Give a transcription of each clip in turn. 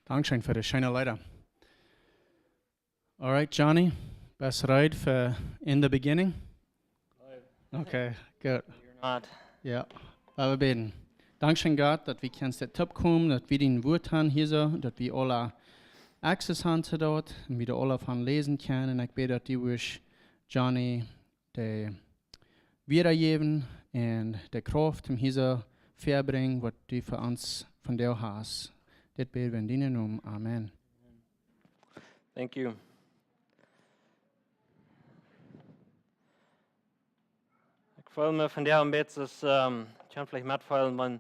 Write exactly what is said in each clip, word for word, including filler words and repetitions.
Dankscheen fa de scheene Leeda. Alright, Johnny, best reed fa In the Beginning? Okay, good. You're not. Jo, lot ons bäden. Dankscheen, Gott, daut wie kjennen toopkomen, daut wie dien Wuat han hia soo, daut wie aule access han to daut un wie doa aule von läsen kjennen. Un ekj bäd, daut du wurscht Johnny de Wiederjäwen un de Krauft, om hia soo väabrinjen, waut du fa ons vondoag hast. Dit bäd wie en dienen Nomen. Amen. Thank you. Ekj feel mie vondoag een bät, ähm, ekj kaun veleicht metfeelen, wan,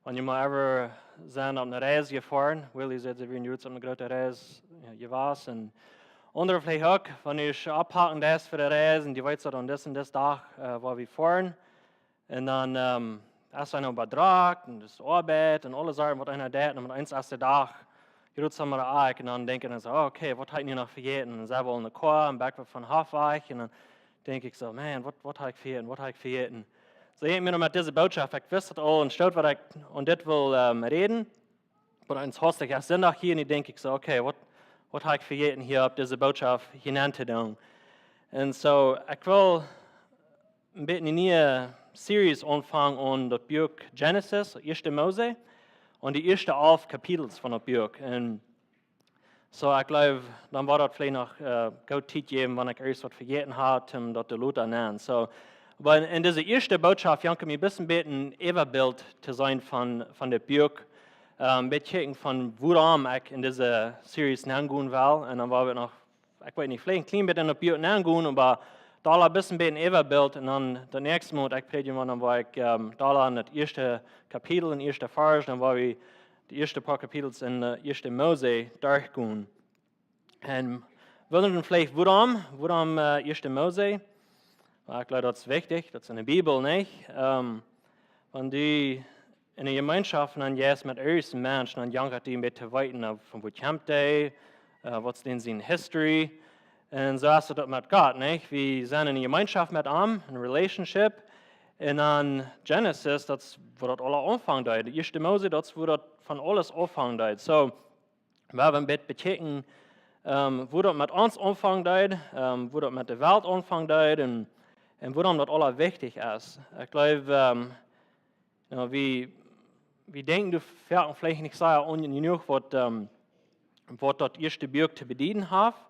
wan jie mol ever sent opp eene Reis jefoaren. Willy säd, see wieren jrods opp eene groote Reis, jo, jewast. Un aundre veleicht uk, wan jie opphacken deist fa de Reis un jie weeten, daut aun disen, disen Dach, äh, woa wie foaren. Un dan, ähm, es eena bedrocht un daut es Oabeit un aule Sachen, waut eena deit. Un met eent es de Dach jrods aum Enj. Un dan denkj ekj dan soo: "Oh, okay, waut hab ekj nu noch vejäten?" Un see wullen no Koa un Backweg von Hoff wajch. Un dan denkj ekj soo: "Man, waut, waut hab ekj vejäten? Waut hab ekj vejäten?" Soo, ekj meen, met dise Bootschoft, ekj wist daut aul, un stoot waut ekj aun dit wull, ähm, räden. Oba eent hastich es Sindach hia un dan denkj ekj soo: "Okay, waut, waut hab ekj vejäten hia opp dise Bootschoft hia aun to doonen?" Un soo, ekj well een bät eene niee Series aunfangen aun daut Buak Genesis, Ieeschte Mose, un de ieeschte alf Kapitels von daut Buak. Un soo, ekj jleew, dan woat daut veleicht noch, äh, goot Tiet jäwen, wan ekj ieescht waut vejäten hab, om daut to loten. Soo, oba en, en dise ieeschte Bootschoft, jo, kaun ekj mie een bät een Äwabilt to seenen von, von daut Buak, ähm, een bät kjikjen von wuarom ekj en dise Series nengonen well. Un dan woa wie noch, ekj weet nich, veleicht een kjlien bät en daut Buak nengonen, oba doa een bät een Äwabilt. Un dan daut näakjste Mol, ekj prädj, dan woa ekj, ähm, doa en daut ieeschte Kapitel, en ieeschte Varsch, dan woa wie de ieeschte poa Kapitels en, äh, Ieeschte Mose derchgonen. Un wie wellen veleicht, wuarom, wuarom, äh, Ieeschte Mose? Well, ekj jleew, daut es wichtich, daut es en de Bibel, nich? Ähm, wan du en eene Jemeenschoft nenjeist met irjent een Mensch, dan jankat dee een bät to weeten, äh, von wua kjemt dee, äh, waut es dän siene History. Un soo es daut uk met Gott, nich? Wie sent en eene Jemeenschoft met am, en relationship. Un dan Genesis, daut es wua daut aula aunfangen deed. De Ieeschte Mose, daut es wua daut von aules aunfangen deed. Soo, wie wellen een bät bekjikjen, ähm, wua daut met ons aunfangen deed, ähm, wua daut met de Welt aunfangen deed un, un wuarom daut aula wichtich es. Ekj jleew, ähm, jo, wie, wie denkjen doa veleicht nich soo aun jenuach, waut, ähm, waut daut ieeschte Buak to bedieden haft.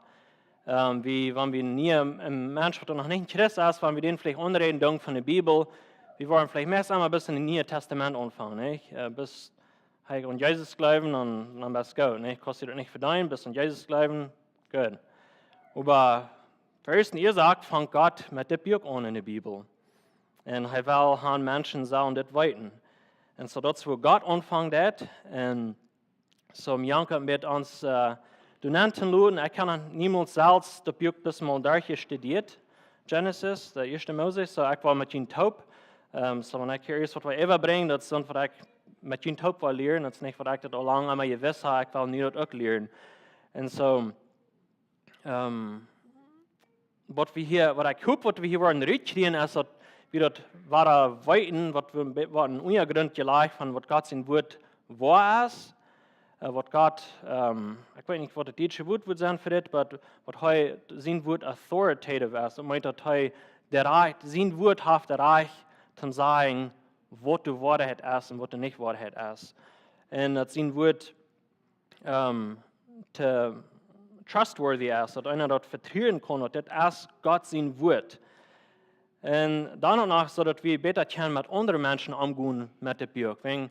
Ähm, wie, wan wie een, een Mensch, waut noch nich een Christ es, wan wie dän veleicht aunräden doonen von de Bibel, wie wellen veleicht meist emma bat en daut Niee Tastament aunfangen, nich? Äh, bat hee aun Jesus jleewen, dan, dan best goot, nich? Kaust du daut nich vedeenen, bat aun Jesus jleewen, goot. Oba fa de ieeschte Uasoak fangt Gott met dit Buak aun en de Bibel. Un hee well han, Menschen sellen dit weeten. Un soo daut es wua Gott aunfangen deed. Un soo, Bianca, met ons, äh, doa nenn to loten. Ekj hab noch niemols selfst daut Buak bat mol derchjestudieet. Genesis, de Ieeschte Mose, soo ekj well met junt toop. Ähm, soo wan ekj hia ieescht waut well äwabrinjen, daut es dan waut ekj met junt toop well lieren. Daut es nich waut ekj daut aul lang emma jewist hab, ekj well nu daut uk lieren. Un soo, ähm, waut wie hia, waut ekj hop, waut wie hia woaren rutkjrieen, es daut wie daut woaren weeten, waut wie, waut een Unjagrunt jelajcht von waut Gott sien Wuat woa es, äh, waut Gott, ähm, ekj weet nich, waut daut dietsche Wuat wudd sennen fa dit, oba waut hee, sien Wuat authoritative es. Daut meent, daut hee daut Rajcht, sien Wuat haft daut Rajcht, to sajen, waut de Woarheit es un waut de nich Woarheit es. Un daut sien Wuat, ähm, to trustworthy es, daut eena daut vetruen kaun, daut dit es Gott sien Wuat. Un dan uk noch, soo daut wie bäta kjennen met aundre Menschen omgonen met dit Buak. Wan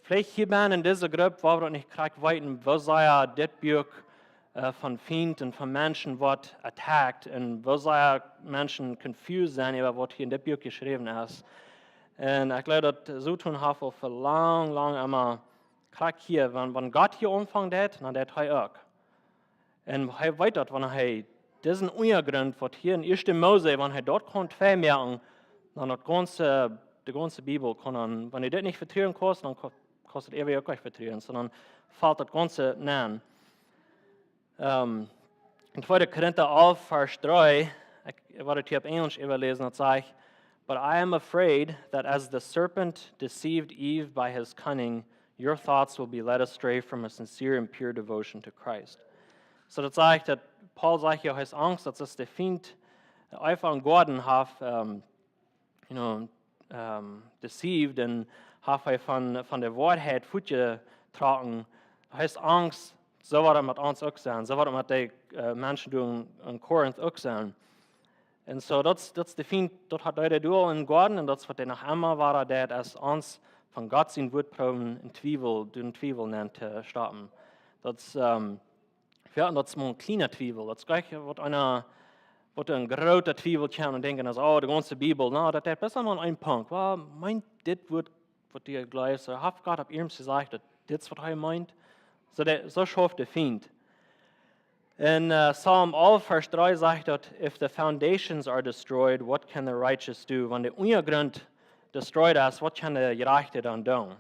veleicht hia bie en dise Grupp, wua wie daut nich krakjt weeten, woo sea dit Buak, äh, von Fient un von Menschen woat attacked un woo sea Menschen confused sent äwa waut hia en dit Buak jeschräwen es. Un ekj jleew, daut Soton haft aul fa lang, lang emma krakjt hia, wan, wan Gott hia aunfangen deed, dan deed hee uk. Un hee weet daut, wan hee disen Unjagrunt, waut hia en Ieeschte Mose, wan hee daut kaun twei moaken, dan daut gaunze, de gaunze Bibel kaun dan, wan du dit nich vetruen kaust, dan ka-, kaust du daut äwa uk nich vetruen, sonda felt daut gaunze nenn. Ähm, en tweede Korinta alf, Varsch dree, ekj woa daut hia opp Enjlisch äwaläsen, daut sajcht: "But I am afraid that as the serpent deceived Eve by his cunning, Your thoughts will be led astray from a sincere and pure devotion to Christ. So daut sajcht daut, Paulus sajcht hia, hee haft Angst, daut es de Fient, äh, Eva em Goaden haft, ähm, you know, ähm, deceived un haft hee von, von de Woarheit wajchjetrocken. Hee haft Angst, soo woat daut met ons uk sennen, soo woat daut met de, äh, Menschen doa en Korinth uk sennen. Un soo, daut, daut es de Fient, daut haft hee doa em Goaden un daut es waut hee noch emma wada deit, es ons von Gott sien Wuat proowen en Twiewel, doonen Twiewel nenn to stoppen. Daut es, ähm, jo, un daut es mau een kjliena Twiewel. Daut es jlikj waut eena, waut een groota Twiewel kaun un denkjen, aus, oh, de gaunze Bibel. No, daut deit bloos mau een Punkt. Well, meent dit Wuat, waut du jleefst, ooda haft Gott opp iernst jesajcht, daut dit es waut hee meent? Soo, dee, soo schauft de Fient. En, äh, Psalm alf, Varsch dree sajcht daut, if the foundations are destroyed, what can the righteous do? Wan de Unjagrunt destroyed es, waut kaun de Jerajchte dan doonen?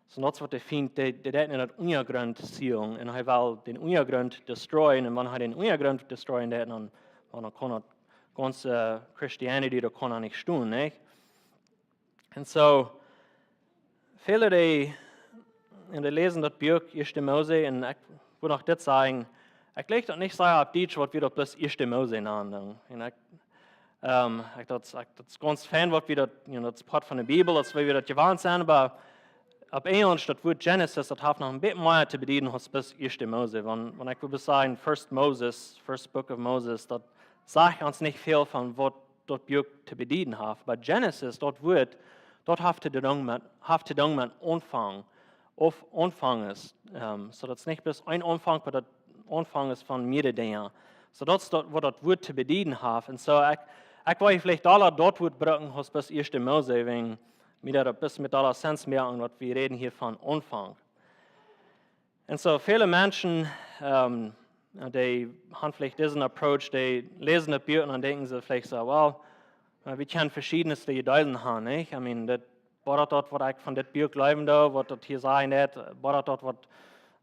Soo, daut es waut de Fient, dee, dee deit en daut Unjagrunt seenen un hee well dän Unjagrunt destroyen. Un wan hee dän Unjagrunt destroyen deit, dan, dan kaun daut gaunze, äh, Christianity, daut kaun doa nich stonen, nich? Un soo, väle dee, un dee läsen daut Buak Ieeschte Mose, un ekj well noch dit sajen, ekj jlikj daut nich soo opp Dietsch, waut wie daut bloos Ieeschte Mose nanen. Un ekj, ähm, ekj, daut, ekj, daut es gaunz fein, waut wie daut, you know, daut es Poat von de Bibel, daut wie daut jewant sent, oba opp Enjlisch, daut Wuat Genesis, daut haft noch een bät mea to bedieden aus bloos Ieeschte Mose. Wan, wan ekj well sajen, First Moses, First Book of Moses, daut sajcht ons nich väl von waut daut Buak to bedieden haft. Oba Genesis, daut Wuat, daut haft to doonen met, haft to doonen met Aunfank. Ooda Aunfank es, ähm, soo daut es nich bloos een Aunfank, oba daut Aunfank es von mierere Dinja. Soo daut es daut, waut daut Wuat to bedieden haft. Un soo, ekj, ekj well veleicht aula daut Wuat brucken, aus bloos Ieeschte Mose, wäajen mie daut een bät mea aula Sens moakt, waut wie räden hia von Aunfank. Un soo, väle Menschen, ähm, dee han veleicht disen Approach, dee läsen daut Buak un dan denkjen see veleicht soo, well, äh, wie kjennen veschiedne Jedanken han, nich? I mean, daut, bodat daut, waut ekj von dit Buak jleewen doo, waut daut hia sajen deit, bodat daut, waut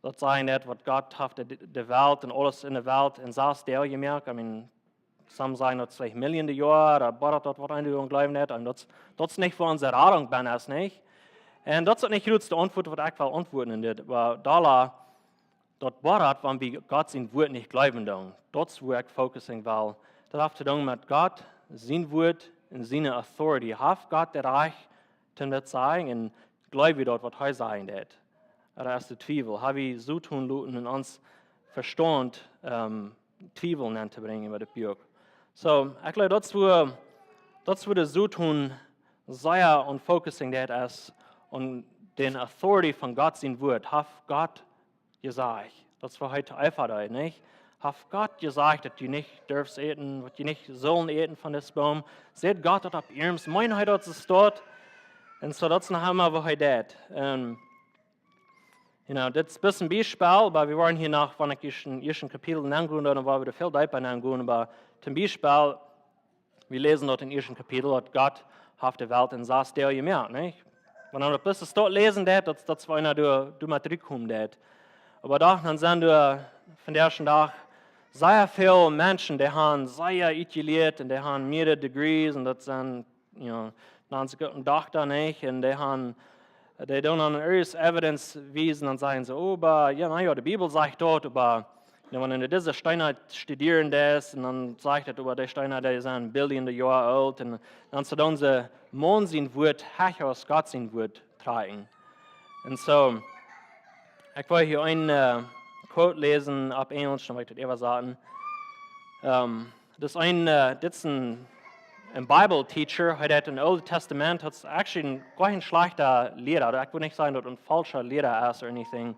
daut sajen deit, waut Gott haft de, de Welt un aules en de Welt en sas Doag jemoakt. I mean, some sajen daut es veleicht Millionen Joa, ooda bodat daut, waut eena doaraun jleewen deit. Un daut, daut es nich fa onse Radunk benn es, nich? Un daut es uk nich de jratste Auntwuat, waut ekj well auntwuaden en dit. Oba doa, daut bodat, wan wie Gott sien Wuat nich jleewen doonen. Daut es, wua ekj focusing well. Daut haft to doonen met Gott sien Wuat un siene authority. Haft Gott daut Rajcht, om daut sajen, un jleew wie daut, waut hee sajen deit? Ooda es de Twiewel? Ha wie Soton loten en ons Vestaunt, ähm, Twiewel nenn to brinjen bie daut Buak? Soo, ekj jleew, daut es wua, daut es wua de Soton sea aun focusing deit es, aun dän authority von Gott sien Wuat. Haft Gott jesajcht? Daut es waut hee to Eva deed, nich? Haft Gott jesajcht, daut du nich derfst äten, waut du nich sullen äten von disen Boom? Sajcht Gott daut opp iernst? Meent hee daut es daut? Un soo, daut es noch emma waut hee deit. Un, you know, dit es bloos een Biespel, oba wie woaren hia noch, wan ekj ieescht en, ieescht en Kapitel aungonen, dan woa wie väl deepa aungonen, oba toom Biespel, wie läsen daut em ieeschten Kapitel, daut Gott haft de Welt en sas Doag jemoakt, nich? Wan eena daut bloos doa läsen deit, daut, daut es wua eena doa, doa met trigjkomen deit. Oba doch, dan sent doa vondoag dän Dach sea väl Menschen, dee han sea utjelieet un dee han mierere degrees un daut sent, you know, dan see uk een Dokta, nich? Un dee han, dee doonen dan irjent evidence wiesen un sajen see, oh, oba, jo, na jo, de Bibel sajcht daut, oba, jo, wan eena dise Steena studieren deit, un dan sajcht et, oba dee Steena, dee sent Billionen Joa oolt, un dan soo doonen see Maun sien Wuat hecha aus Gott sien Wuat trakjen. Un soo, ekj well hia een, äh, Quote läsen opp Enjlisch, dan woa ekj daut äwasaten. Ähm, daut es een, äh, dit es een, een Bible teacher, hee haft em Oolen Tastament, daut es actually een, goa een schlajchta Liera, ekj well nich sajen, daut een faulscha Liera es or anything.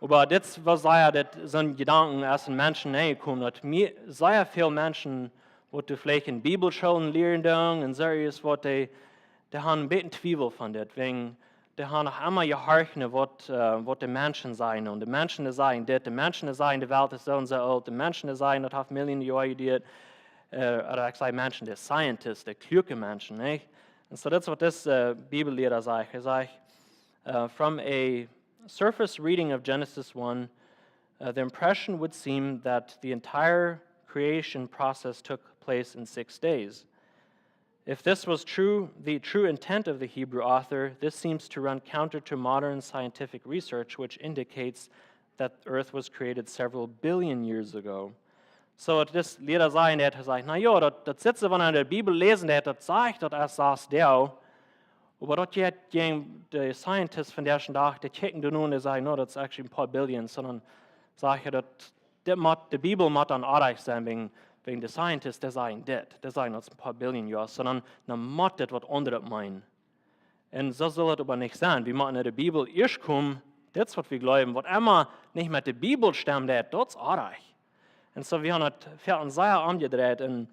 Oba dit es waut hee sajcht, daut soone Jedanken aus en Menschen nenkomen, daut mie-, sea väl Menschen, waut doa veleicht en Bibelschoolen lieren doonen, un soo es waut dee, dee han een bät Twiewel von dit, wäajen dee han noch emma jehorcht no waut, äh, waut de Menschen sajen. Un de Menschen, dee sajen dit, de Menschen, dee sajen, de Welt es soo un soo oolt, de Menschen, dee sajen, daut haft Millionen Joa jeduat, äh, ooda ekj saj Menschen, de scientists, de kluake Menschen, nich? Un soo, daut es waut dis, äh, Bibelliera sajcht. Hee sajcht, äh, from a surface reading of Genesis one, uh, the impression would seem that the entire creation process took place in six days. If this was true, the true intent of the Hebrew author, this seems to run counter to modern scientific research, which indicates that Earth was created several billion years ago. So, daut es, Liera sajen, daut hee sajcht, na jo, daut, daut sitt soo, wan eena de Bibel läsen deit, daut sajcht, daut es sas Doag. Oba daut jeit jäajen de Scientists vondoag dän Dach, dee kjikjen doa nu un dee sajen, no, daut es actually een poa billion, sonda sajcht hee daut, dit mott, de Bibel mott dan oajch sennen wäajen, wäajen de Scientists, dee sajen dit, dee sajen daut es een poa billion Joa, sonda dan mott dit waut aundret meenen. Un soo saul et oba nich sennen. Wie motten no de Bibel ieescht komen, dit es waut wie jleewen. Waut emma nich met de Bibel stemt, daut, daut es oajch. Un soo, wie haben daut Varsch sea omjedreit. En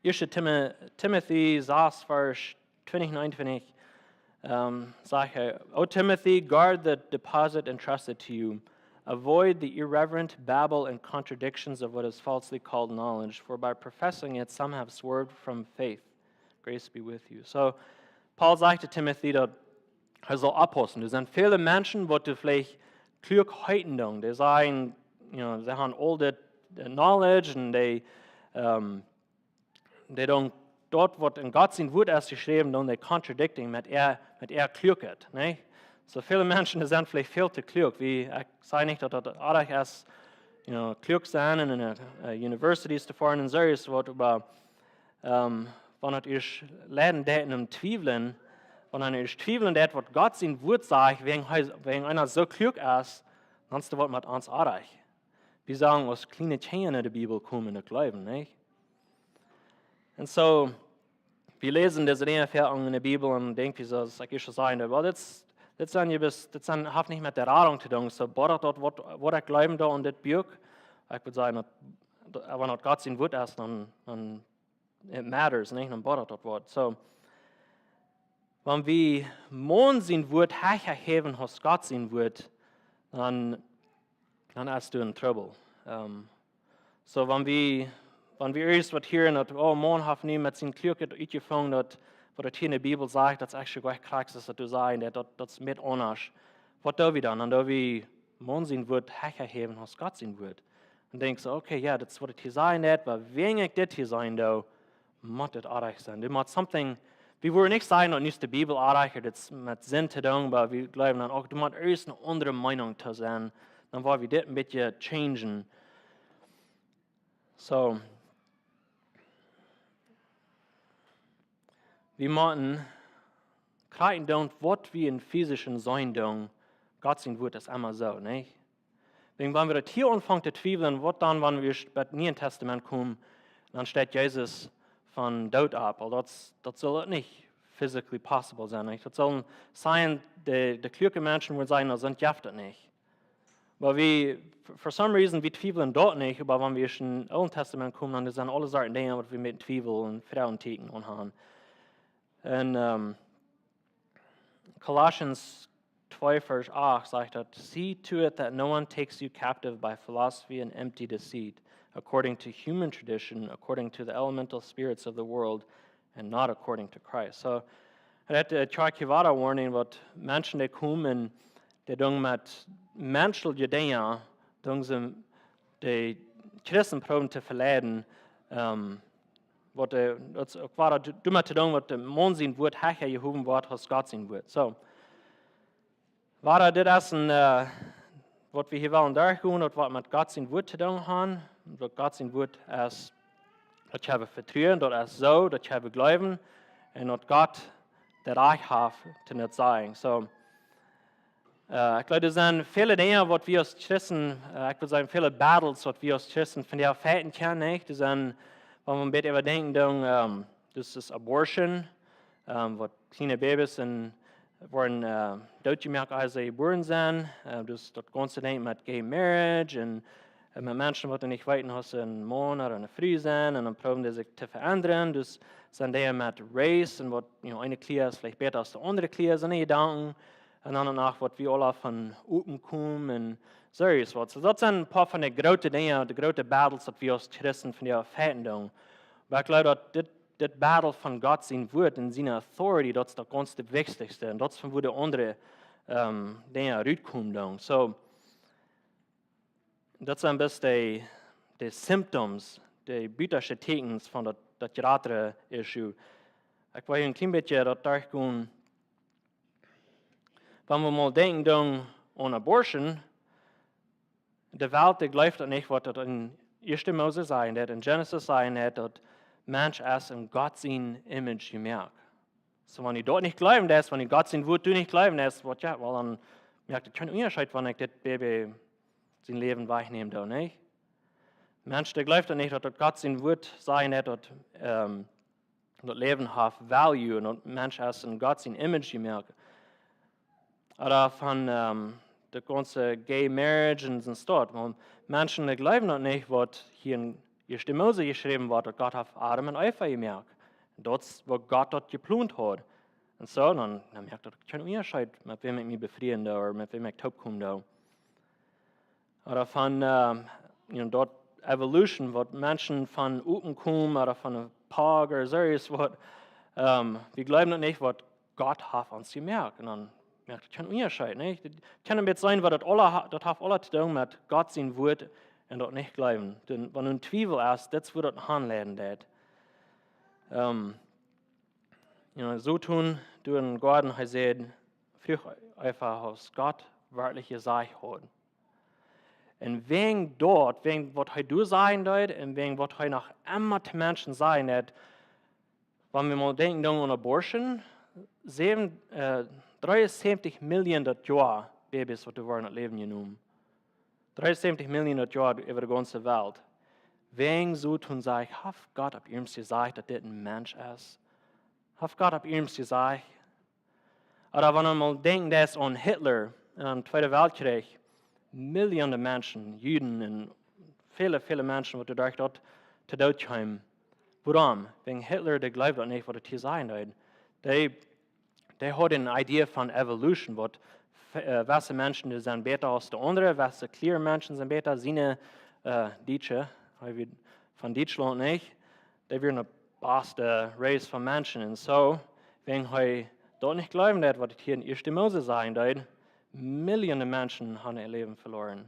Ieeschte Timo-, Timothy sas, Varsch twintich un eenuntwintich, ähm, sajcht hee, O Timothy, guard the deposit entrusted to you. Avoid the irreverent babble and contradictions of what is falsely called knowledge, for by professing it some have swerved from faith. Grace be with you. So, Paul sajcht to Timothy daut hee saul oppaussen. Doa sent väle Menschen, waut doa veleicht kluak heeten doonen. Dee sajen, you know, see haben all the, the knowledge un dee, ähm, dee doonen daut, waut en Gott sien Wort es jeschräwen, doonen dee contradicting met äa, met äa Kluakheit, nä? So väle Menschen, dee sent veleicht väl too kluak. Wie, ekj saj nich, daut daut oajch es, you know, kluak sennen un en, äh, universities to foaren un soo waut, oba, ähm, wan et ons leiden deit en twiewlen, wan et ons twiewlen deit, waut Gott sien Wort sajcht, wäajen hee, wäajen eena soo kluak es, dan es daut waut met ons oajch. Wie sellen aus kjliene Kjinja no de Bibel komen un jleewen, nä? Un soo, wie läsen dise Dinja väl en de Bibel un denkjen, wie soo, aus ekj ieescht säd, well, dit, dit sent je bes-, dit sent, haft nich met de Radunk to doonen, soo, oba daut, waut, waut ekj jleewen doo en dit Buak, ekj wudd sajen, daut, daut, wan daut Gott sien Wort es, dan, dan it matters, nich? Dan bodat daut Wort. So, wan wie Maun sien Wort hecha häwen aus Gott sien Wort, dan, dan es doa een Trubbel. Ähm, so, wan wie, wan wie ieescht waut hieren, daut, oh, Maun haft nu met sien Kluakheit utjefungen, daut, waut daut hia en de Bibel sajcht, daut es actually goanich krakjt, daut doa sajcht, daut, daut, daut es met aundasch. Waut doo wie dan? Dan doo wie Maun sien Wort hecha häwen aus Gott sien Wort. Un denkj soo, okay, jo, daut es waut et hia sajen deit, oba wäajen ekj dit hia sajen doo, mott et oajch sennen. Doa mott something, wie wudden nich sajen, daut nu es de Bibel oajch, daut es met Sind to doonen, oba wie jleewen dan uk, doa mott ieescht eene aundre Meinunk to sennen. Dan woa wie dit een bät changen. So, wie motten kjikjen doonen, waut wie en physischen seenen doonen, Gott sien Wort es emma soo, nich? Wäajen wan wie daut hia aunfangen to twiewlen, waut dan, wan wie bie daut Niee Tastament komen, dan steit Jesus vom Doot opp. Well, daut, daut saul uk nich physically possible sennen, nich? Daut saul sennen, de, de kluake Menschen wudden sajen, daut jeft et nich. Oba wie, for, for some reason, wie twiewlen daut nich, oba wan wie en daut Oole Tastament komen, dan sent aule Sorten Dinja, waut wie met Twiewel un Froagentieekjen aun haben. En, ähm, Colossians twee Varsch acht sajcht daut, "See to it that no one takes you captive by philosophy and empty deceit, according to human tradition, according to the elemental spirits of the world, and not according to Christ." So, et, äh, Church Hivada warning, waut Menschen, dee komen, dee doonen met menschelje Dinja, doonen see de Christen proowen to veleiden, ähm, waut de, daut es uk wada doamet to doonen, waut de Maun sien Wort hecha jehowen woat aus Gott sien Wort. So, wada, dit es een, äh, waut wie hia wellen derchgonen, daut waut met Gott sien Wort to doonen haben, daut Gott sien Wort es, daut haben wie Vetruen, daut es soo, daut haben wie Gloowen, un daut Gott daut Rajcht haft to daut sajen. So, äh, ekj jleew, doa sent väle Dinja, waut wie aus Christen, äh, ekj wudd sajen, väle Battles, waut wie aus Christen vondoag fighten kjennen, nich? Doa sent, wan wie een bät äwadenkjen doonen, ähm, daut es abortion, ähm, waut kjliene Babys en, woaren, äh, dootjemoakt, aus see jebuaren sent. Äh, daut es daut gaunze Dinkj met gay marriage un, un met Menschen, waut nich weeten, aus see een Maun ooda eene Fru sent, un dan proowen dee sikj to veendren. Daut sent Dinja met race un waut, you know, eene Kolonie es veleicht bäta aus de aundre Kolonie, soone Jedanken. Un dan noch waut wie aula von Open komen un soo waut. So, daut sent een poa von de groote Dinja, de groote Battles, waut wie aus Christen vondoag fighten doonen. Oba ekj jleew, daut dit, dit Battle von Gott sien Wort un siene authority, daut es daut gaunz wichtichste. Un daut es von wua de aundre, ähm, Dinja rutkomen doonen. So, daut sent bloos de, de symptoms, de butasche Täkjens von daut, daut jratre Issue. Ekj well hia een kjlien bät daut derchgonen. Wan wie mol denkjen dan aun abortion, de Welt, dee jleeft daut nich, waut daut en Ieeschte Mose sajcht, daut en Genesis sajcht, daut Mensch es en Gott sien Image jemoakt. Soo, wan du daut nich jleewen deist, wan du Gott sien Wuat du nich jleewen deist, waut jo, well, dan moakt daut kjeen Unjascheet, wan ekj dit Baby sien Läwen wajchnäm, dan nich. Mensch, dee jleeft daut nich, daut, daut Gott sien Wuat sajcht, daut, ähm, daut Läwen haft value un daut Mensch es en Gott sien Image jemoakt. Ooda von, ähm, de gaunze gay marriage un soont. Wiels Menschen, dee jleewen daut nich, waut hia en Ieeschte Mose jeschräwen woat, daut Gott haft Adam un Eva jemoakt. Daut es, waut Gott daut jeplont haud. Un soo, dan, dan moakt daut kjeen Unjascheet, met wäm ekj mie befrieen doo, ooda met wäm ekj toopkomen doo. Ooda von, ähm, you know, daut evolution, waut Menschen von uten komen, ooda von een Pog ooda soo waut. Ähm, wie jleewen daut nich, waut Gott haft ons jemoakt. Un dan moakt daut kjeen Unjascheet, nich? Daut kaun een bät sennen, waut daut aula ha-, daut haft aula to doonen met Gott sien Wuat un daut nich jleewen. Dan, wan een Twiewel es, daut es, wua daut hanleiden deit. Ähm, you know, Soton, doa em Goaden, hee säd, fruach Eva, aus Gott werkjlich jesajcht haud. Un wäajen daut, wäajen waut hee doa sajen deed, un wäajen waut hee noch emma to Menschen sajen deed, wan wie mol denkjen dan aun abortion, säwen, äh, dreeunsäwentich Million daut Joa Babys, waut doa woaren daut Läwen jenomen. Dreeunsäwentich Million daut Joa äwa de gaunze Welt. Wäajen Soton sajcht, haft Gott opp eemol jesajcht, daut dit een Mensch es? Haft Gott opp eemol jesajcht? Ooda wan wie mol denkjen, daut aun Hitler, em Tweeden Weltkjrich, Millionen Menschen, Juden un väle, väle Menschen, waut doa derch daut to Doot kjeemen. Wuarom? Wäajen Hitler, dee jleewd daut nich, waut hee sajen deed. Dee, dee haud eene Idee von evolution, waut, äh, wesse Menschen, dee sent bäta aus de aundre, wesse clear Menschen sent bäta, siene, äh, Dietsche, hee wia von Dietschlaunt, nich? Dee wieren de baste Race von Menschen. Un soo, wäajen hee daut nich jleewen deed, waut hia en Ieeschte Mose sajen deed, Millionen Menschen haben äa Läwen veloaren.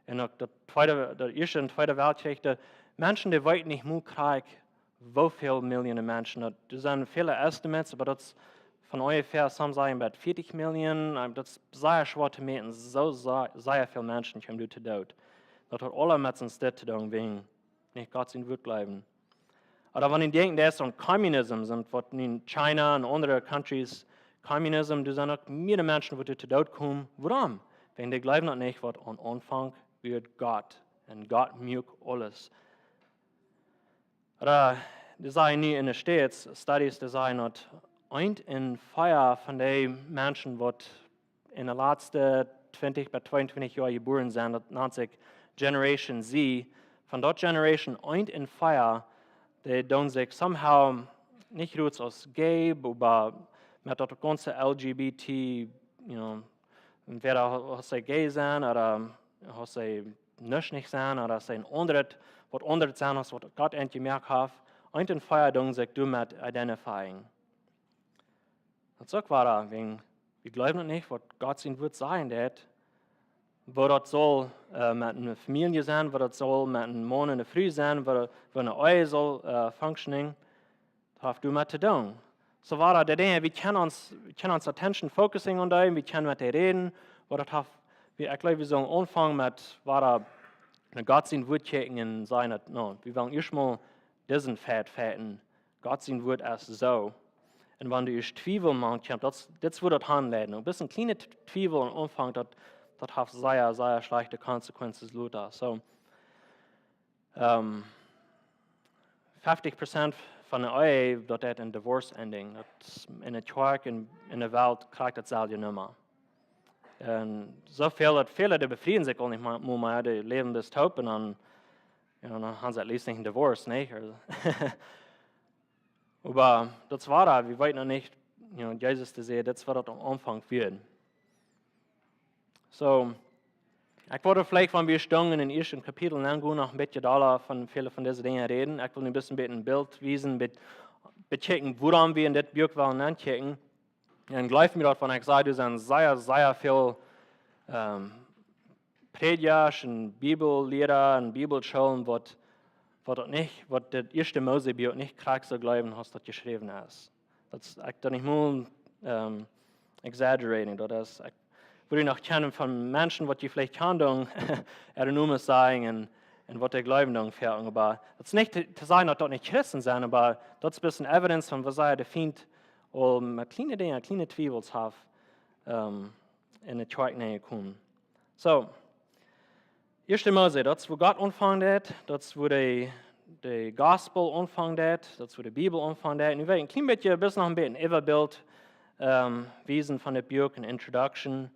Un uk daut tweede, daut Ieeschte un Tweede Weltkjrich, de Menschen, dee weeten nich mol krakjt, woo väl Millionen Menschen. Daut, doa sent väle estimates, oba daut es von onjefäa, some sajen, about veertich Million. Äh, daut es sea schwoa to mäten, soo sea, sea väl Menschen kjeemen doa to Doot. Daut haft aules met soont dit to doonen, wäajen nich Gott sien Wuat jleewen. Ooda wan wie denkjen, daut es soon Kommunism, soont waut en China un aundre countries, Kommunism, doa sent uk mea Menschen, waut doa to Doot komen. Wuarom? Wäajen dee jleewen daut nich, waut aum Aunfank wia Gott. Un Gott muak aules. Ooda, dee sajen nu en de States, Studies, dee sajen daut eent en vea von dee Menschen, waut en de latste twintich bat tweeuntwintich Joa jebuaren sent, daut nant sikj Generation Z. Von daut Generation eent en vea, dee doonen sikj somehow nich roots aus gay, oba met daut gaunze L G B T, you know, entwäda aus see gay sent, ooda aus see nuscht nich sent, ooda aus see een aundret, waut aundret sent, aus waut Gott an jemoakt haft. Eent en vea doonen sikj doamet identifying. Daut es uk woa, wäajen wie jleewen daut nich, waut Gott sien Wuat sajen deed, woo daut saul, äh, met eene Famielje sennen, woo daut saul met een Maun un eene Fru sennen, woo, woo eene Ehe saul, äh, functioning. Daut haft doamet to doonen. Soo woa, dee Dinja, wie kjennen ons, wie kjennen ons attention focusing aun dee, wie kjennen met dee räden, oba daut haft, wie, ekj jleew, wie sellen aunfangen met woa no Gott sien Wuat kjikjen un sajen daut, no, wie wellen ieescht mol disen Fight fighten. Gott sien Wuat es soo. Un wan doa ieescht Twiewel mank kjemt, daut, daut woat daut hanleiden. Een bät kjliene T-, Twiewel aum Aunfank, daut, daut haft sea, sea schlajchte Consequences lota. Soo, ähm, feftig Prozent von de Ehe, daut haft een Divorce Ending. Daut es en de Kjoakj un en de Welt krakjt daut selwje Numma. Un soo väl daut väle, dee befrieen sikj aul nich mea, mea, dee läwen bat doot un dan, jo, dan haben see at least nich een Divorce, nich? Oba daut es woa, wie weeten noch nich, you know, Jesus, dee säd, daut es waut daut aum Aunfank wia. Soo, ekj wull veleicht, wan wie stonen en dän ieeschten Kapitel, dan gonen noch een bät dolla von väle von dise Dinja räden. Ekj well nu een bät een Bilt wiesen, bät, bekjikjen, wuarom wie en dit Buak wellen ankjikjen. Un jleew mie daut, wan ekj saj, doa sent sea, sea väl, ähm, Prädjasch un Bibelliera un Bibelschoolen, waut waut daut nich, waut daut ieeschte Mose Buak nich krakjt soo jleewen aus daut jeschräwen es. Daut es, ekj doo nich mol, ähm, exaggerating, daut es, ekj wudd noch kjennen von Menschen, waut jie veleicht kjanen, äare Nomes sajen un, un waut dee jleewen, oba daut es nich to, to sajen, daut daut nich Christen sent, oba daut es bloos een evidence von, waut see de Fient aul met kjliene Dinja, kjliene Twiewels haft, ähm, enne Kjoakj nenjekomen. Soo, ieeschte Mose, daut es, wua Gott aunfangen deed, daut es, wua de, de Gospel aunfangen deed, daut es, wua de Bibel aunfangen deed. Nu well ekj een kjlien bät, bloos noch een bät een Äwabilt, ähm, wiesen von daut Buak, een Introduction.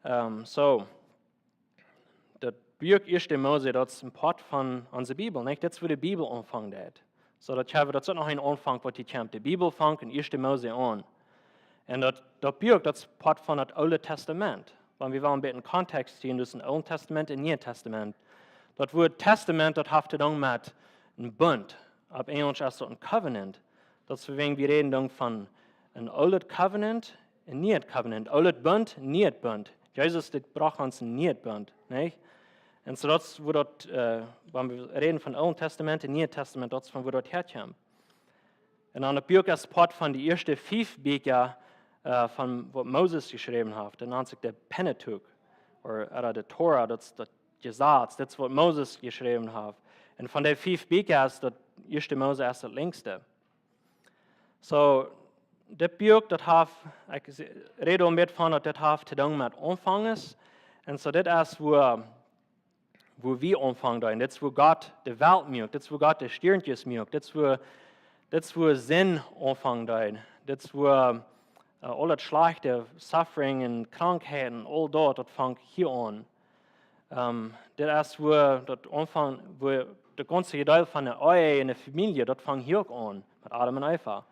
Ähm, soo, daut Buak ieeschte Mose, daut es een Poat von onse Bibel, nich? Daut es, wua de Bibel aunfangen deed. Soo, daut haben wie, daut es noch een Aunfank, waut hia kjemt. De Bibel fangt enn ieeschte Mose aun. Un daut, daut Buak, daut es Poat von daut Oole Testament. Wan wie wellen een bät een Kontext seenen, daut es een Oolet Testament un een Nieet Testament. Daut Wuat Testament, daut haft to doonen met een Bunt. Opp Enjlisch es daut een covenant. Daut es, wan wie räden dan von een Oolet Covenant, een Nieet Covenant. Oolet Bunt, Nieet Bunt. Jesus, dee brocht ons een Nieet Bunt, nich? Un soo daut es, wua daut, äh, wan wie räden von Oolet Testament un Nieet Testament, daut es von wua daut häakjemt. Un dan daut Buak es Poat von de ieeschte fief Bieekja, äh, von waut Moses jeschräwen haft. Daut nant sikj de Pentateuch, ooda, ooda de Tora, daut es daut Jesaz, daut es waut Moses jeschräwen haft. Un von de fief Bieekja es daut ieeschte Mose es daut längste. Soo, dit Buak, daut haft, ekj se-, räd aul een bät von, daut dit haft to doonen met Aunfangs. Un soo, dit es, wua wua wie aunfangen deeden. Dit es, wua Gott de Welt muak. Dit es, wua Gott de Stiernkjes muak. Dit es, wua, dit es, wua Senn aunfangen deed. Dit es, wua, äh, aul daut Schlajchte, Suffering un Krankheiten, aul daut, daut funk hia aun. Ähm, dit es, wua daut aunfangt, wua daut gaunze Jedeel von de Ehe un de Famielje, daut funk hia uk aun, met Adam un Eva.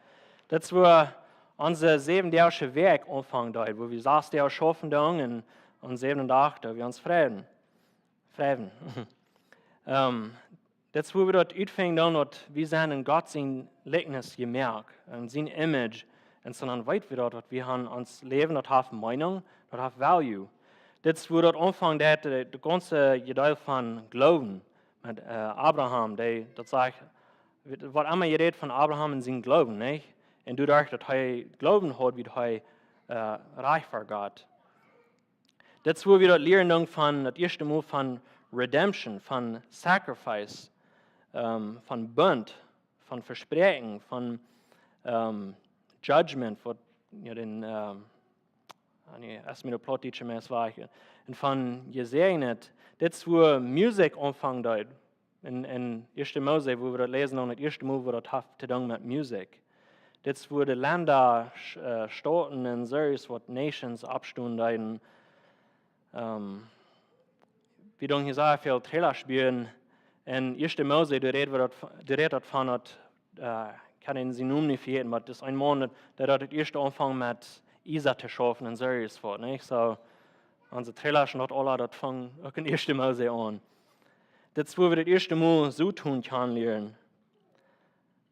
Dit es, wua onse säwendäajesche Wäakj aunfangen deed, wua wie sas Doag schaufen doonen un aum säwenden Dach, doa wie ons freien. Freien. Ähm, daut es, wua wie daut utfinjen doonen, daut wie sent enn Gott sien Likeness jemoakt, enn sien Image. Un soo dan weet wie daut, waut wie haben, ons Läwen, daut haft Meenunk, daut haft Value. Dit es, wua daut aunfangt, daut, äh, daut gaunze Jedeel von Gloowen met, äh, Abraham, dee, daut sajcht, waut emma jie räden von Abraham un sien Gloowen, nich? Un doaderch, daut hee Gloowen haud, wort hee, äh, rikj ver Gott. Dit es, wua wie daut lieren doonen von daut ieeschte Mol von Redemption, von Sacrifice, ähm, von Bunt, von Vespräakjen, von, ähm, Judgment, waut, jo, dän, ähm, ah, nä, es mie de Plautdietsche meist wajch. Un von jesäajent, dit es, wua Musikj aunfangen deed. Enn, enn ieeschte Mose, wua wie daut läsen, dan daut ieeschte Mol, wua daut haft to doonen met Musikj. Dit es, wua de Lenda, Sch-, äh, Stoten un soo waut, Nations, oppstonen deeden. Ähm, wie doonen hia sea väl Trailer spieekjen. Enn ieeschte Mose, doa rät wie daut, doa rät daut von daut, äh, ekj kaun dän sienen Nomen nich vejäten, oba daut es een Maun, dee daut daut ieeschte aunfunk met Iesa to schaufen un soo waut, nich? Soo, onse Trailers un daut aula, daut funk uk enn ieeschte Mose aun. Dit es, wua wie daut ieeschte Mol Soton kjanen lieren.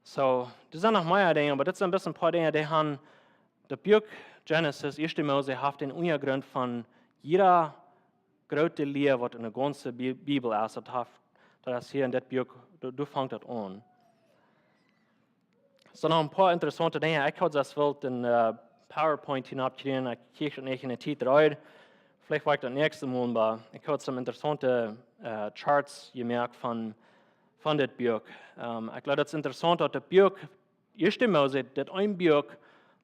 Soo, doa sent noch mea Dinja, oba dit sent bloos een poa Dinja, dee haben, daut Buak Genesis, ieeschte Mose, haft dän Unjagrunt von jieda groote Lia, waut enne gaunze Bi-, Bibel es. Daut haft, daut es hia enn dit Buak, doa, doa fangt daut aun. Soo noch een poa interessaunte Dinja. Ekj haud daut wult enn, äh, PowerPoint hia oppkjrieen, ekj kjrieech daut nich enne Tiet rut. Veleicht woa ekj daut näakjste Mol, oba ekj haud some interessaunte, äh, Charts jemoakt von, von dit Buak. Ähm, ekj jleew, daut es interessaunt, daut dit Buak, ieeschte Mose, daut een Buak,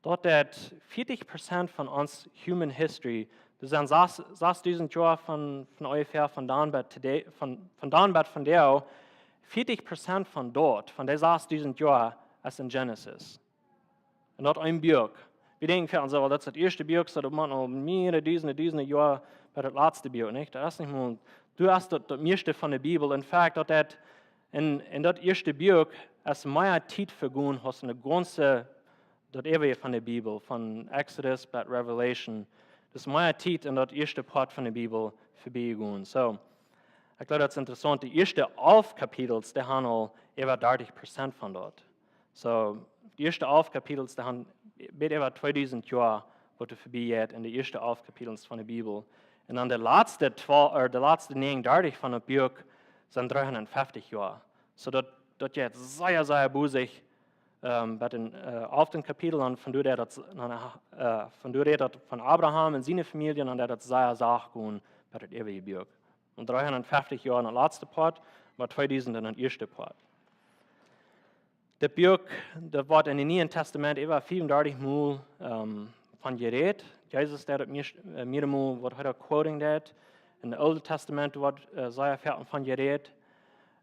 daut daut vieetich Prozent von ons human history, daut sent sas-, sasdusent Joa von, von onjefäa von dan bat today, von, von dan bat vondoag, vieetich Prozent von daut, von dee sasdusent Joa, es enn Genesis. Un daut een Buak. Wie denkjen von ons, well, daut es daut ieeschte Buak, soo daut mott aul mearere dusende, dusende Joa bat daut latste Buak, nich? Daut es nich mol, doa es daut, daut mieeschte von de Bibel. In fact, daut daut enn, enn daut ieeschte Buak es mea Tiet vegonen aus enn de gaunze, daut äwaje von de Bibel, von Exodus bat Revelation. Daut es mea Tiet enn daut ieeschte Poat von de Bibel verbie jegonen. Soo, ekj jleew, daut es interessaunt. De ieeschte alf Kapitels, dee haben aul äwa dartich Prozent von daut. Soo, de ieeschte alf Kapitels, dee haben bät äwa tweedusent Joa, waut doa verbie jeit enn de ieeschte alf Kapitels von de Bibel. Un dan de latste twalf, ooda de latste näajenundartich von daut Buak sent dreehundatfeftich Joa. Soo daut, daut jeit sea, sea bosich, ähm, bie dän, äh, alften Kapitel, un von doa rät daut, von doa rät daut von Abraham un siene Famielje, un daut daut sea sacht jinkj bie daut eewje Buak. Un dreehundatfeftich Joa daut latste Poat, oba tweedusent daut ieeschte Poat. Dit Buak, daut woat en daut Niee Tastament äwa fiefundartich mol, ähm, von jerät. Jesus deed daut mea, äh, mearemol, waut hee doa quoting deed. En daut Oole Tastament woat, äh, sea väl von jerät.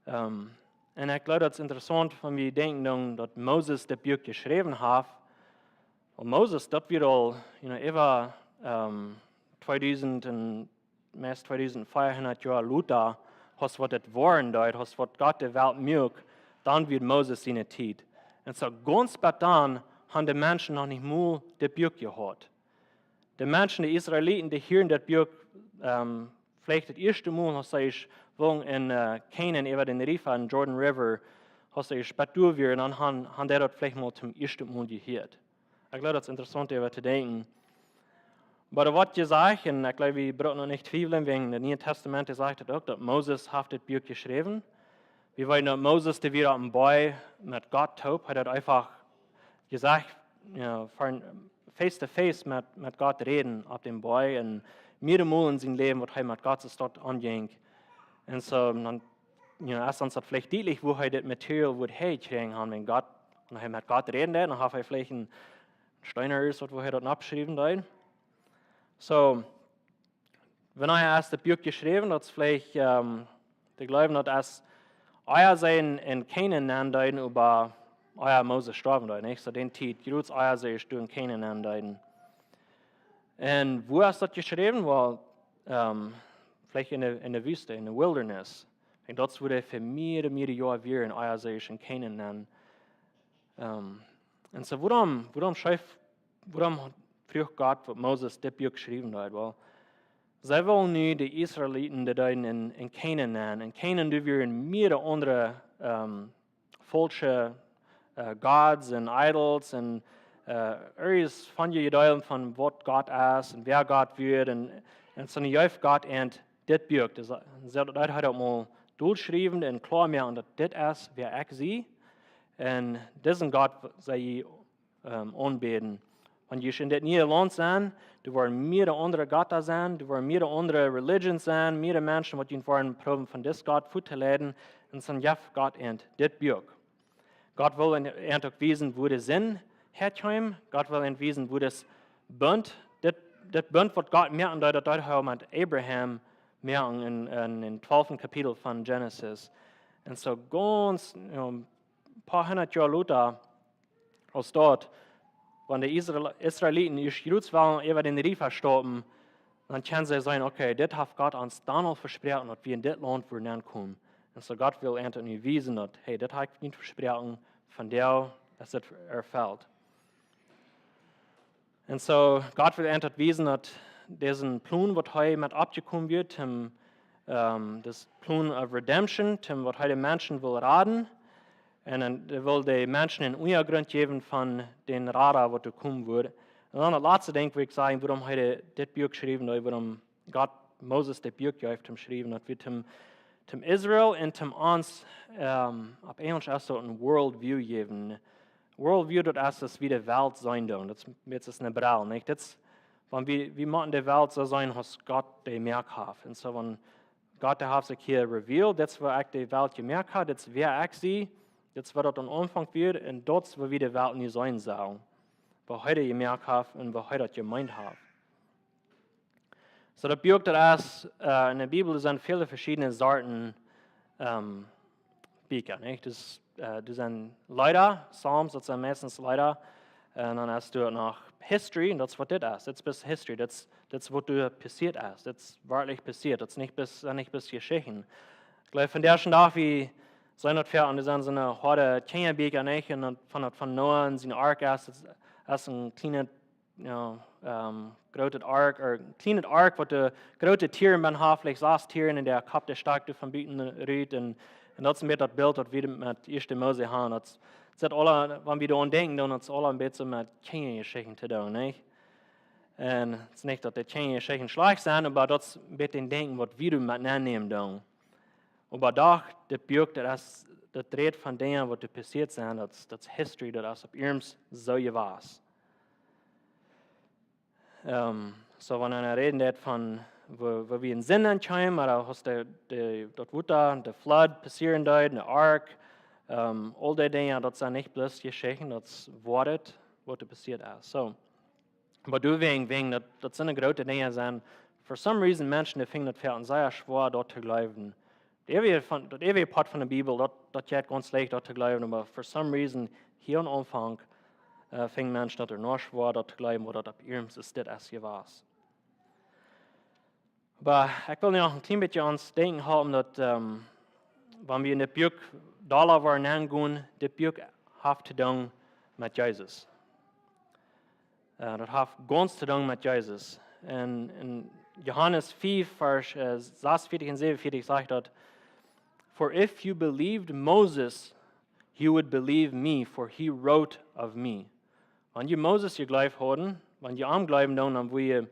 Ähm, un ekj jleew, daut es interessaunt, wan wie denkjen dan, daut Moses dit Buak jeschräwen haft. Un Moses, daut wia aul, you know, äwa, ähm, tweedusent un meist tweedusent fiefhundat Joa lota, aus waut et woaren deed, aus waut Gott de Welt muak, dan wia Moses siene Tiet. Un soo gaunz bat dan haben de Menschen noch nich mol dit Buak jehaut. De Menschen, de Israeliten, dee hieren dit Buak, ähm, veleicht daut ieeschte Mol, aus see wullen en, äh, Kanaan äwa dän Riefa en Jordan River, aus see bat doa wieren, dan haben, haben dee daut veleicht mol toom ieeschten Mol jehieet. Ekj jleew, daut es interessaunt, doaräwa to denkjen. Oba doa woat jesajcht, un ekj jleew, wie bruken noch nich twiewlen, wäajen daut Niee Tastament, dee sajcht daut uk, daut Moses haft dit Buak jeschräwen. Wie weeten, daut Moses, dee wia opp een Boajch met Gott toop, hee haft eefach jesajcht, you know, face to face met, met Gott räden opp dän Boajch, un mearemol en sien Läwen, waut hee met Gott soo aunjinkj. Un soo, dan, you know, es ons daut veleicht dietlich, woo hee dit Material wudd hee kjrieen haben, wan Gott, wan hee met Gott räden deed, dan haud hee veleicht een Steen ooda waut, woo hee daut oppschriewen deed. Soo, wan hee haft dit Buak jeschräwen, daut es veleicht, ähm, ekj jleew, daut es, ea see en, en Kanaan nenn deeden, oba ea Moses jestorwen deed, nich? Soo dän Tiet, jrods ea see en Kanaan nenn deeden. Un woo es daut jeschräwen? Well, ähm, veleicht en de, en de Wüste, en de wilderness. Un daut es wua hee fa mearere, mearere Joa wia, un ea see en Kanaan nenn. Ähm, un soo, wuarom, wuarom schreef, wuarom fruach Gott, waut Moses dit Buak schriewen deed? Well, see wullen nu de Israeliten, dee deeden en, en Kanaan nenn. En Kanaan, doa wieren mearere aundre, ähm, faulsche, äh, gods un idols un, äh, irjent von de Jedanken von waut Gott es un wäa Gott wia. Un, un soo jeef Gott an dit Buak. Daut, daut deed hee daut mol dolschriewen un kloa moaken, daut dit es, wäa ekj sie. Un disen Gott sell jie, ähm, aunbäden. Wan jie en dit niee Launt sent, doa woaren mearere aundre Gotta sennen, doa woaren mearere aundre religions sennen, mearere Menschen, waut junt woaren proowen von disen Gott wajch to leiden, un soo jeef Gott an dit Buak. Gott well an, an uk wiesen, wua de Sind häakjeem. Gott well an wiesen, wua daut Bunt, dit, dit Bunt, waut Gott moaken deed, daut deed hee met Abraham moaken en, en, en twalften Kapitel von Genesis. Un soo gaunz, you know, een poa hundat Joa lota, aus daut, wan de Israel-, Israeliten ieescht jrods wullen äwa dän Riefa stappen, dan kjennen see sajen, okay, dit haft Gott ons dan aul vesproaken, daut wie en dit Launt wudden aunkomen. Un soo Gott well an nu wiesen, daut, hey, dit hab ekj junt vesproaken, vondoag es dit erfelt. Un soo Gott well an wiesen, daut disen Plon, waut hee met oppjekomen wia, dän, ähm, dän Plon of redemption, dän, waut hee de Menschen well raden, un dan, hee well de Menschen eenen Unjagrunt jäwen von dän Rada, waut doa komen wudd. Un dan daut latste Dinkj, wua ekj saj, wuarom hee de, dit Buak schreef, un wuarom Gott Moses dit Buak jeef toom schriewen, daut wia toom, toom Israel un toom ons, ähm, opp Enjlisch es daut een world view jäwen. World view, daut es, daut wie de Welt seenen doonen. Daut es, daut es eene Brell, nich? Daut es, wan wie, wie motten de Welt soo seenen, aus Gott dee jemoakt haft. Un soo, wan Gott, dee haft sikj hia revealed, daut es, woo ekj de Welt jemoakt hab, daut es, wäa ekj sie, daut es, waut daut aum Aunfank wia, un daut es, woo wie de Welt nu seenen sellen. Woo hee dee jemoakt haft un woo hee daut jemeent haft. Soo, daut Buak, daut es, äh, en de Bibel, doa sent väle veschiedne Sorten, ähm, Bieekja, nich? Daut, äh, doa sent Leeda, Psalms, daut sent meistens Leeda. Un dan hast du noch history, un daut es, waut dit es. Dit es bloos history, daut es, daut es, waut doa passieet es. Daut es werkjlich passieet, daut es nich bloos, nich bloos Jeschichten. Ekj jleew, vondoag dän Dach, wie seenen daut väl, un doa sent soone hoade Kjinjabieekja, nich? Un dan von daut, von Noah un siene Ark es, daut es een kjlienet, you know, ähm, grootet Ark, ooda een kjlienet Ark, waut de groote Tieren bennen haft, veleicht sas Tieren, un de Kopp, dee stakjt doa von buten rut, un, un daut es een bät daut Bilt, waut wie met ieeschte Mose haben. Daut, daut aula, wan wie doaraun denkjen, dan daut es aula een bät met Kjinjajeschichten to doonen, nich? Un et es nich, daut de Kjinjajeschichten schlajcht sent, oba daut es een bät daut Denkjen, waut wie doa met aunnämen doonen. Oba doch, dit Buak, daut es, daut rät von Dinja waut doa passieet sent, daut, daut history, daut es opp iernst soo jewast. Ehm, soo, wan eena räden deit von, woo, woo wie en Sind aunkjeemen, ooda aus de, de, daut Wota, de Flood passieren deed, de Ark, ehm, aul dee Dinja, daut sent nich bloos Jeschichten, daut es Woarheit, waut doa passieet es. Soo, oba doawäajen, wäajen daut, daut soone groote Dinja sent, for some reason, Menschen, dee finjen daut fa an sea schwoa, daut to jleewen. Daut eewje von, daut eewje Poat von de Bibel, daut, daut jeit gaunz leicht, daut to jleewen, oba for some reason, hia aum Aunfank, eh, finjen Menschen daut ea noch schwoa, daut to jleewen, waut daut opp iernst es, dit es jewast. Oba ekj well nu noch een kjlien bät aun daut denkjen haben, daut, ehm, wan wie en dit Buak dolla woaren aungonen, dit Buak haft to doonen met Jesus. Eh, daut haft gaunz to doonen met Jesus. En, en Johanes fief, Varsch, eh, sas un veatieën un säwen un veatieën sajcht daut: "For if you believed Moses, you would believe me, for he wrote of me." Wan jie Moses jejleeft hauden, wan jie am jleewen doonen, dan wudd jie,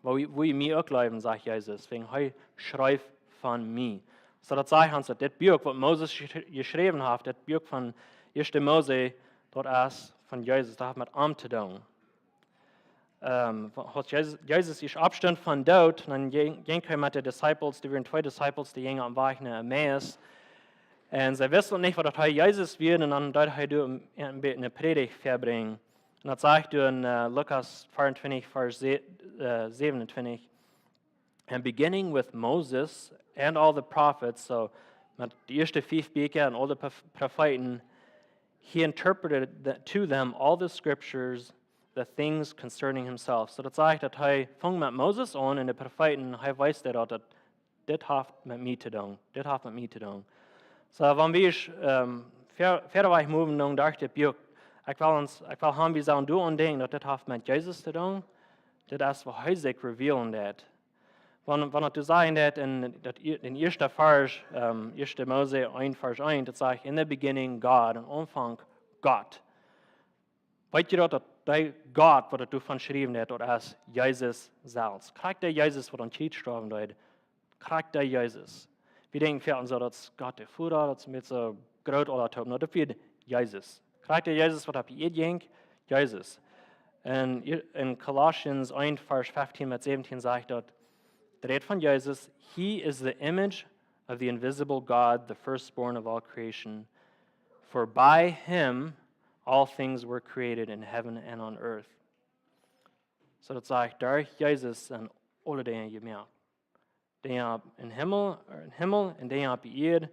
wudd jie, wudd jie mie uk jleewen, sajcht Jesus, wäajen hee schrift von mie. Soo, daut sajcht ons, daut dit Buak, waut Moses jesch-, jeschräwen haft, dit Buak von Ieeschte Mose, daut es von Jesus, daut haft met am to doonen. Ehm, aus Jesus, Jesus es oppjestonen vom Doot, dan jinkj, jinkj hee met de Disciples, doa wieren twee Disciples, dee jinjen oppem Wajch no Emmaus. Un see wisten nich, waut daut hee Jesus wia, un dan deed hee doa een, een bät eene Prädicht vebrinjen. Un daut sajcht doa en, eh, Lukas vea un twintich, Varsch se-, eh, säwen un twintich: "And beginning with Moses and all the prophets," soo met de ieeschte fief Bieekja un aul de Prof-, Profeeten, "he interpreted the, to them all the scriptures, the things concerning himself." Soo, daut sajcht, daut hee funk met Moses aun un de Profeeten, hee wees daut, daut dit haft met mie to doonen. Dit haft met mie to doonen. Soo, wan wie, ehm, ver-, wieda wajch moven, dan docht ekj, jo, ekj well ons, ekj well haben, wie sellen doaraun denkjen, daut dit haft met Jesus to doonen. Dit es, waut hee sikj revealen deed. Wan, wan daut sajcht en daut, en daut ie-, en ieeschte Varsch, ehm, Ieeschte Mose eent, Varsch eent, daut sajcht: "In the beginning God," aum Aunfank Gott. Weet jie daut, daut dee Gott, waut daut doavon jeschräwen haft, daut es Jesus selfst. Krakjt dee Jesus, waut aum Kjriez stoawen deed. Krakjt dee Jesus. Wie denkjen väl aun soo, daut es Gott de Voda, daut es met soo groot aula toop. Nä, daut wia Jesus. Krakjt dee Jesus, waut opp de Ieed jinkj, Jesus. Un en, en Colossians eent, Varsch fieftieen bat säwentieen sajcht daut, daut rät von Jesus: "He is the image of the invisible God, the firstborn of all creation. For by him all things were created in heaven and on earth." Soo, daut sajcht, derch Jesus sent aule Dinja jemoakt. Dinja em Himmel, em Himmel un Dinja opp de Ieed.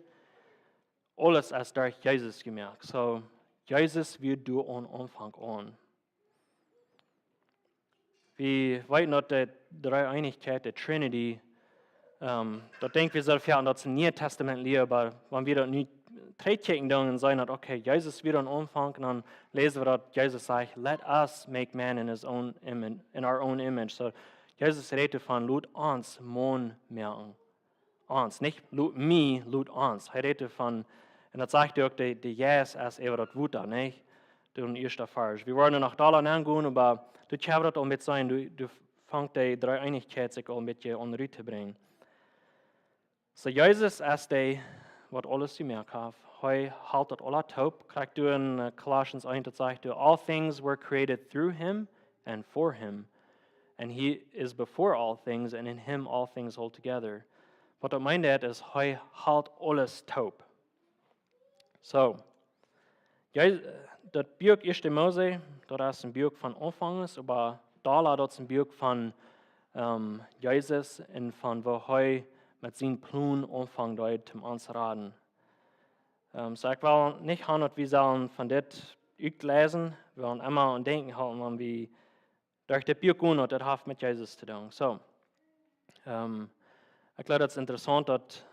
Aules es derch Jesus jemoakt. Soo, Jesus wia doa aum Aunfank aun. Wie weeten, daut de Dreeeenichkjeit, de Trinity, ehm, daut denkj wie soo väl aun, daut es em Nieen Tastament Lia, oba wan wie daut nu trigjkjikjen doonen un sajen daut, okay, Jesus wia aum Aunfank, un dan läsen wie daut Jesus sajcht: "Let us make man in his own image, in our own image." Soo, Jesus rät von: "Lot ons Maun moaken." Ons, nich lot mie, lot ons. Hee rät von, un daut sajcht uk, de, de Jeist es äwa daut Wota, nich? Doa em ieeschten Varsch. Wie woaren noch dolla aungonen, oba doa kjenn wie daut aul met seenen, doa, doa fangt de Dreeeenichkjeit sikj aul een bät aun rut to brinjen. Soo, Jesus es dee, waut aules jemoakt haft. Hee helt daut aula toop. Krakjt doa en, eh, Colossians eent, daut sajcht doa: "All things were created through him and for him. And he is before all things, and in him all things hold together." Waut daut meent, daut es, hee helt aules toop. Soo, Je-, daut Buak Ieeschte Mose, daut es een Buak von Aunfank, oba dolla daut es een Buak von, ehm, Jesus un von woo hee met sienen Plon aunfangen deed, om ons to raden. Ehm, soo, ekj well nich haben, daut wie sellen von dit utläsen, wie wellen emma aun denkjen hoolen, wan wie derch dit Buak gonen, daut haft met Jesus to doonen. Soo, ehm, ekj jleew, daut es interessaunt, daut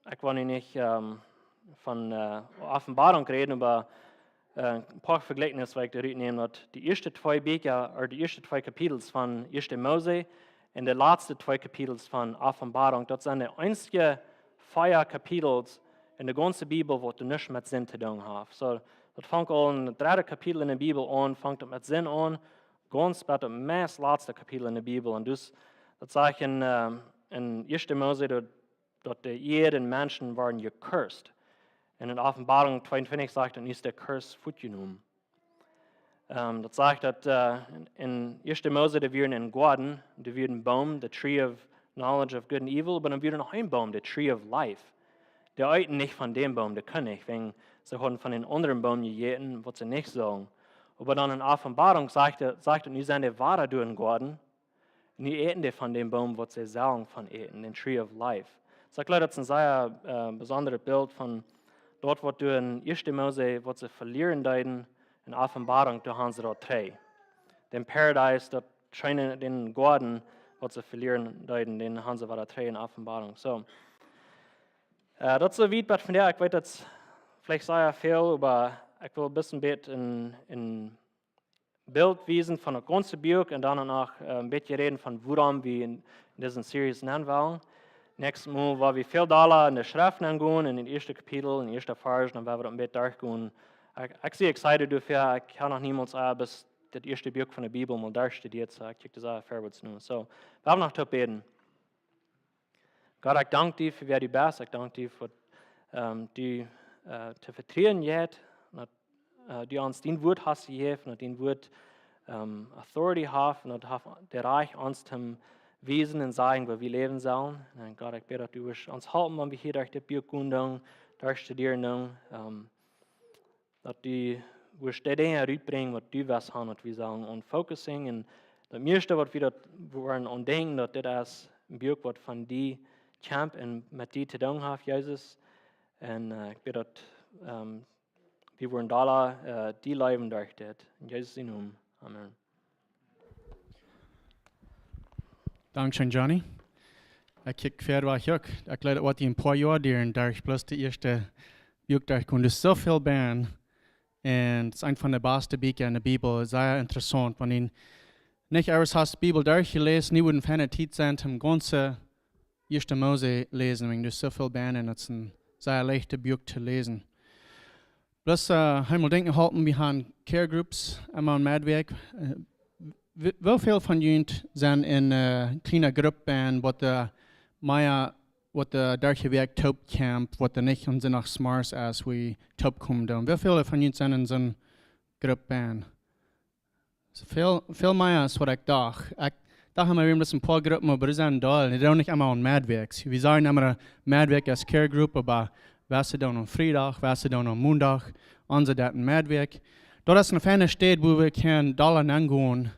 ekj well nu nich, ehm, von, eh, Openboarunk räden, oba, eh, een poa Vejlikjnisse well ekj doa rutnämen, daut de ieeschte twee Bieekja, ooda de ieeschte twee Kapitels von Ieeschte Mose un de latste twee Kapitels von Openboarunk, daut sent de eensje vea Kapitels en de gaunze Bibel, waut nuscht met Sind to doonen haft. Soo, daut fangt aul em dredden Kapitel en de Bibel aun, fangt daut met Sind aun, gaunz bat daut meist latste Kapitel en de Bibel. Un dus, daut saj ekj en, ehm, en Ieeschte Mose, daut daut de Ieed un Menschen worden gecurst. Un en Openboarunk tweeuntwintich sajcht daut, nu es de Curse fuatjenomen. Ähm, daut sajcht daut, äh, en, en Ieeschte Mose, doa wia een Goaden, doa wia een Boom, the tree of knowledge of good and evil, oba dan wia noch een Boom, the tree of life. Dee eeten nich von dän Boom, dee kunnen nich, wäajen see hauden von dän aundren Boom jejäten, waut see nich sullen. Oba dan en Openboarunk sajcht et, sajcht et, nu sent dee wada doa em Goaden, nu äten dee von dän Boom, waut see sellen von äten, dän tree of life. Soo, ekj jleew, daut es een sea, äh, besondret Bilt von daut, waut doa en Ieeschte Mose, waut see velieren deeden, en Openboarunk, doa haben see daut trigj. Dän Paradise, daut scheene, dän Goaden, waut see velieren deeden, dän haben see wada trigj en Openboarunk. Soo, äh, daut es soo wiet waut von dee, ekj weet, daut es veleicht sea väl, oba ekj well een bät een, een Bilt wiesen von daut gaunze Buak un dan noch, äh, een bät räden von wuarom wie en, en dise Series nenn wellen. Näakjstet Mol woa wie väl dolla en de Schreft nenn gonen, en daut ieeschte Kapitel, en daut ieeschte Varsch, dan woa wie daut een bät derchgonen. Ekj, ekj sie excited doafäa, ekj hab noch niemols, äh, bat daut ieeschte Buak von de Bibel mol derchstudiet, soo ekj kjikj doa sea väa waut no. Soo, wie haben noch to bäden. Gott, ekj dank die fa wäa du best. Ekj dank die fa, ähm, die, äh, to vetruen jeit, daut, äh, du ons dien Wuat hast jejäft, daut dien Wuat, ähm, authority haft, un daut haft de Rajcht ons to wiesen un sajen, woo wie läwen sellen. Un Gott, ekj bäd, daut du wurscht ons halpen, wan wie hia derch dit Buak gonen doonen, derchstudieren doonen, ähm, daut du wurscht de Dinja rutbrinjen, waut du west haben, daut wie sellen aun focussen. Un daut mieeschte, waut wie daut woaren aun denkjen, daut dit es een Buak, waut von die kjemt un met die to doonen haft, Jesus. Un, äh, ekj bäd, daut, ähm, wie woaren dolla, äh, die leewen derch dit. En Jesus sienen Nomen. Amen. Dankscheen, Johnny. Ekj kjikj väa wajch uk. Ekj jleew, daut woat een poa Joa dieren, daut ekj bloos daut ieeschte Buak derchkjeem. Doa es soo väl bie. Un daut es eent von de baste Bieekja en de Bibel. Sea interessaunt. Wan du nich eemol hast de Bibel derchjeläst, nu wudd eene feine Tiet sennen, om gaunze Ieeschte Mose läsen, wäajen doa es soo väl bie un daut es een sea leichtet Buak to läsen. Bloos, äh, eemol denkjen halpen, wie haben care groups, emma en Medwoakj. Äh, wie, woo väl von junt sent en, äh, kjliene Grupp bie, waut de, mea, waut de derche Wäakj toop kjemt, waut de nich aun Sindach zemorjes es, wua toop komen doonen? Woo väl von junt sent en soone Grupp bie? Soo väl, väl mea aus waut ekj docht. Ekj docht emma, wie haben bloos een poa Gruppen, oba dee sent doll. Un dee doonen nich emma aun Medwoakj. Wie sajen emma Medwoakj es care group, oba waut see doonen aun Friedach, waut see doonen aun Mondach, onse daut en Medwoakj. Daut es eene feine Städ, wua wie kjennen dolla nenn gonen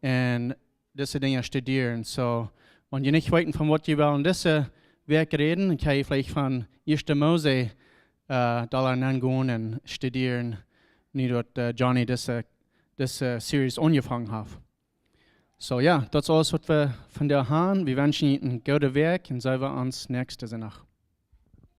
un dise Dinja studieren. Soo, wan jie nich weeten, von waut jie wellen dise Wäakj räden, dan kjenn jie veleicht von Ieeschte Mose, äh, dolla nenn gonen un studieren, nu daut, äh, Johnny dise, dise Series aunjefongen haft. Soo, jo, daut es aules, waut wie vondoag haben. Wie wenschen junt eene goode Wäakj un seenen wie ons näakjsten Sindach.